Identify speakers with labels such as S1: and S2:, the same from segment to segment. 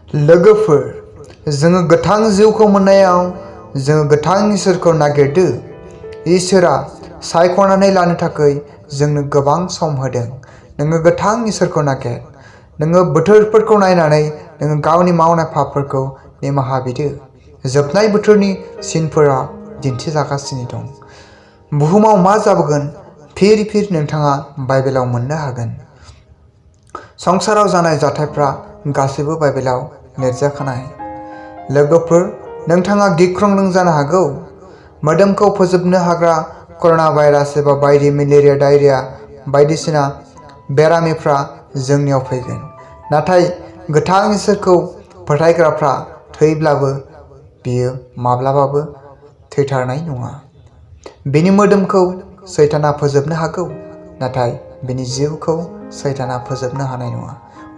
S1: लोगोफोर, जोङो गोथां जिउखौ मोननायाव जोङो गोथां इसोरखौ नागिरदो। इसोरा सायख'नानै लानो थाखाय जोंनो गोबां सम होदों। नोङो गोथां इसोरखौ नागिर। नोङो बोथोरफोरखौ नायनानै नोङो गावनि मावनाय पापफोरखौ निमाहा बिदो। जोबनाय बोथोरनि सिनफोरा दिन्थिजागासिनो दं। बुहुमाव मा जाबोगोन फिर नोंथाङा बाइबेलाव मोननो हागोन। संसाराव जानाय जाथायफ्रा गासैबो बाइबेलाव लिरजाखानाय। लोगोफोर, नोंथाङा गिख्रंदों जानो हागौ। मोदोमखौ फोजोबनो हाग्रा कर'ना भाइरास एबा बायदि मेलेरिया, डायरिया बायदिसिना बेरामिफ्रा जोंनियाव फैगोन। नाथाय गोथां इसोरखौ फोथायग्राफ्रा थैब्लाबो बियो माब्लाबाबो थैथारनाय नङा। बिनि मोदोमखौ सैताना फोजोबनो हागौ, नाथाय बिनि जिउखौ सैताना फोजोबनो हानाय नङा।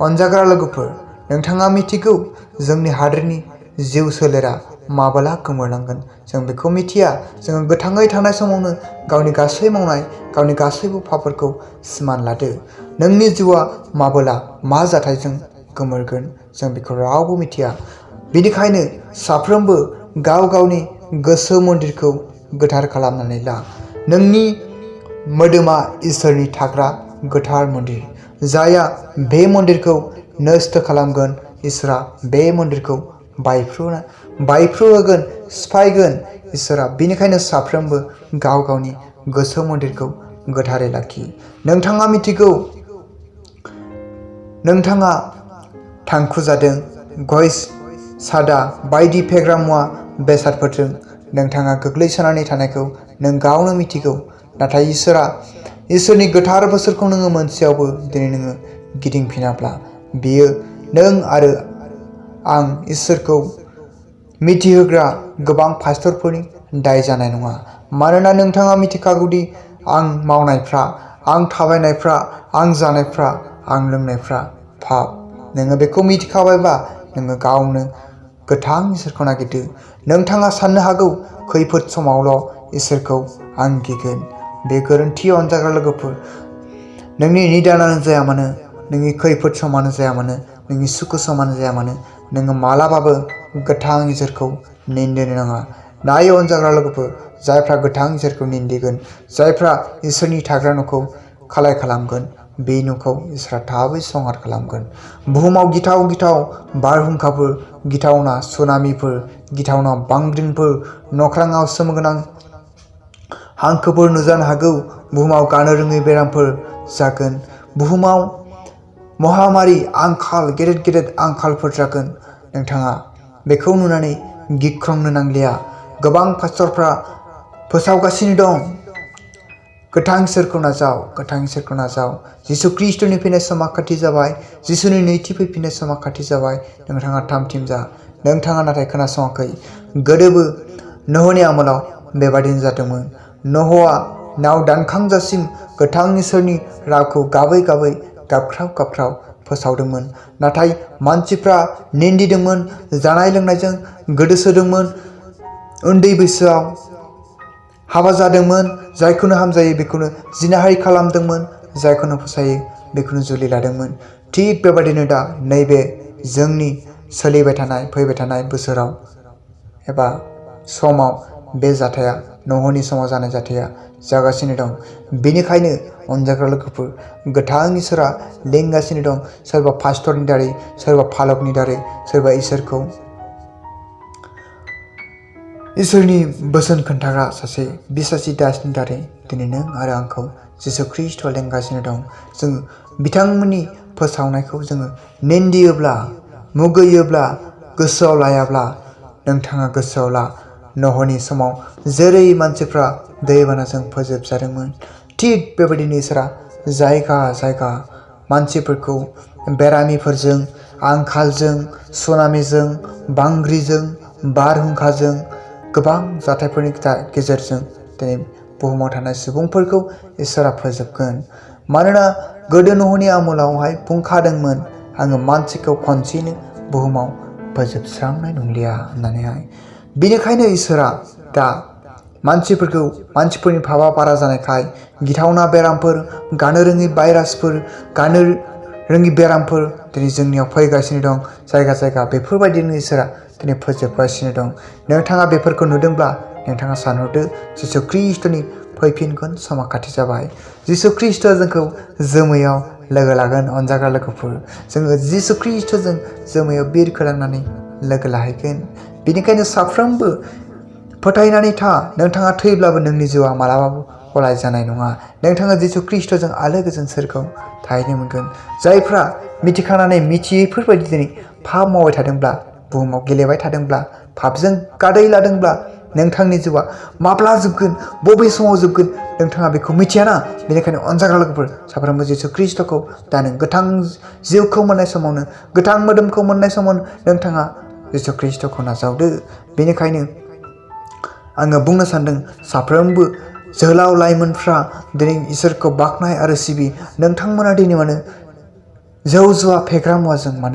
S1: अनजाग्रा लोगोफोर, नोंथाङा मिथिगौ जोंनि हादोरनि जिउ सोलेरा माब्ला गोमोरलांगोन। जों बेखौ मिथिया। जोङो गोथाङै थानाय समावनो गावनि गासै मावनाय, गावनि गासैबो पापफोरखौ सिमान लादो। नोंनि जिउआ माबोला मा जाथायजों गोमोरगोन जों बेखौ रावबो मिथिया। बेनिखायनो साफ्रोमबो गाव गावनि गोसो मन्दिरखौ गोथार खालामनानै ला। नोंनि मोदोमा इसोरनि थाग्रा गोथार मन्दिर। जायहा बे मन्दिरखौ नस्थ' खालामगोन, इसोरा बे मन्दिरखौ बायफ्रुहोगोन, सिफायगोन इसोरा। बेनिखायनो साफ्रोमबो गाव गावनि गोसो मन्दिरखौ गोथारै लाखि। नोंथाङा मिथिगौ नोंथाङा थांखु जादों, गय सादा बायदि फेग्रा मुवा बेसादफोरजों नोंथाङा गोग्लैसोनानै थानायखौ नों गावनो मिथिगौ। नाथाय इसोरनि गोथार बोसोरखौ नोङो मोनसेयावबो दिनै नोङो गिदिंफिनाब्ला, बियो नों आरो आं इसोरखौ मिथिहोग्रा गोबां पास्टरफोरनि दाय जानाय नङा। मानोना नोंथाङा मिथिखागौदि आं मावनायफ्रा, आं थाबायनायफ्रा, आं जानायफ्रा, आं लोंनायफ्रा पाप। नोङो बेखौ मिथिखाबायबा नोङो गावनो गोथां इसोरखौ नागिरदो। नोंथाङा साननो हागौ खैफोद समावल' इसोरखौ आं गिगोन। बे गोरोन्थि। अनजाग्रा लोगोफोर, नोंनि निदानानो जाया मानो, नोंनि खैफोद समानो जाया मानो, नोंनि सुखु समानो जाया मानो, नोङो मालाबाबो गोथां इसोरखौ निन्दिनो नाङा। नाय अनजाग्रा लोगोफोर, जायफ्रा गोथां इसोरखौ निन्दिगोन, जायफ्रा इसोरनि थाग्रा न'खौ खालाय खालामगोन, बे न'खौ इसोरा थाबै संहार खालामगोन। बुहुमाव गिथाव गिथाव बारहुंखाफोर, गिथावना सुनामिफोर, गिथावना बांग्रिंफोर, नख्राङाव सोमोगोनां हांखोफोर नुजानो हागौ। बुहुमाव गानो रोङै बेरामफोर जागोन। बुहुमाव महामारि, आंखाल, गेदेर आंखालफोर जागोन। नोंथाङा बेखौ नुनानै गिख्रंनो नांलिया। गोबां पास्टरफ्रा फोसावगासिनो दं, गोथां इसोरखौ नाजाव, गोथां इसोरखौ नाजाव। जिसु ख्रीष्टनि फैनाय समा खाथि जाबाय। जिसुनि नैथि फैफिननाय समा खाथि जाबाय। नोंथाङा थामथिम जा। नोंथाङा नाथाय खोनासङाखै। गोदोबो नोहनि आमोलाव बेबादिनो जादोंमोन। नोहआ नाव दानखांजासिम गोथां इसोरनि रावखौ गाबै गाबै गाबख्राव फोसावदोंमोन। नाथाय मानसिफ्रा निन्दिदोंमोन, जानाय लोंनायजों गोदोसोदोंमोन, उन्दै बैसोआव हाबा जादोंमोन, जायखौनो हामजायो बेखौनो जिनाहारि खालामदोंमोन, जायखौनो फसायो बेखौनो जुलि लादोंमोन। थिग बेबादिनो दा नैबे जोंनि सोलिबाय थानाय, फैबाय थानाय बोसोराव एबा समाव बे जाथाया, नोहनि समाव जानाय जाथाया जागासिनो दं। बेनिखायनो अनजाग्रा लोगोफोर, गोथां इसोरा लेंगासिनो दं। सोरबा पास्टरनि दारै, सोरबा फालकनि दारै, सोरबा इसोरनि बोसोन खोन्थाग्रा सासे बिसासि दासनि दारै दिनै नों आरो आंखौ जिसु ख्रीष्टआ लेंगासिनो दं। जों बिथांमोननि फोसावनायखौ जोङो निन्दियोब्ला, मुगैयोब्ला, गोसोआव लायाब्ला, नोंथाङा गोसोआव ला, नोहनि समाव जेरै मानसिफ्रा दैबानाजों फोजोबजादोंमोन, थिग बेबायदिनो इसोरा जायगा जायगा मानसिफोरखौ बेरामिफोरजों, आंखालजों, सुनामिजों, बांग्रिजों, बारहुंखाजों, गोबां जाथायफोरनि गेजेरजों दिनै बुहुमाव थानाय सुबुंफोरखौ इसोरा फोजोबगोन। मानोना गोदो नोहनि आमोलावहाय बुंखादोंमोन, आङो मानसिखौ खनसेनो बुहुमाव फोजोबस्रांनाय नंलिया होननानैहाय। बेनिखायनो इसोरा दा मानसिफोरनि पापआ बारा जानायखाय गिथावना बेरामफोर, गानो रोङै भाइरासफोर, गानो रोङि बेरामफोर दिनै जोंनियाव फैगासिनो दं जायगा जायगा बेफोरबायदिनो इसोरा दिनै फोजोबगासिनो दं। नोंथाङा बेफोरखौ नुदोंब्ला नोंथाङा सानहरदो जिसु ख्रीष्टनि फैफिनगोन समा खाथि जाबाय। जिसु ख्रीष्टआ जोंखौ जोमैयाव लोगो लागोन अनजाग्रा लोगोफोर। जोङो जिसु ख्रीष्टजों जोमैयाव बिरखोलांनानै लोगो लाहैगोन। बेनिखायनो साफ्रोमबो फोथायनानै था नोंथाङा थैब्लाबो नोंनि जिउआ मालाबाबो गलाय जानाय नङा। नोंथाङा जिसु ख्रीष्टजों आलो गोजोन सोरगोआव थाहैनो मोनगोन। जायफ्रा मिथिखानानै मिथियैफोरबायदि दिनै पाप मावबाय थादोंब्ला बुहुमाव गेलेबाय थादोंब्ला पापजों गादै लादोंब्ला नोंथांनि जिउआ माब्ला जोबगोन बबे समाव जोबगोन नोंथाङा बेखौ मिथियाना। बेनिखायनो अनजाग्रा लोगोफोर साफ्रोमबो जिसु ख्रीष्टखौ दा नों गोथां जिउखौ मोननाय समावनो गोथां मोदोमखौ मोननाय समावनो नोंथाङा जिसु ख्रीष्टखौ नाजावदो। बेनिखायनो आङो बुंनो सान्दों साफ्रोमबो जोहोलाव लाइमोनफ्रा दिनै इसोरखौ बाख्नाय आरो सिबि। नोंथांमोना दिनै मानो जौ जुवा फेग्रा मुवाजों मानो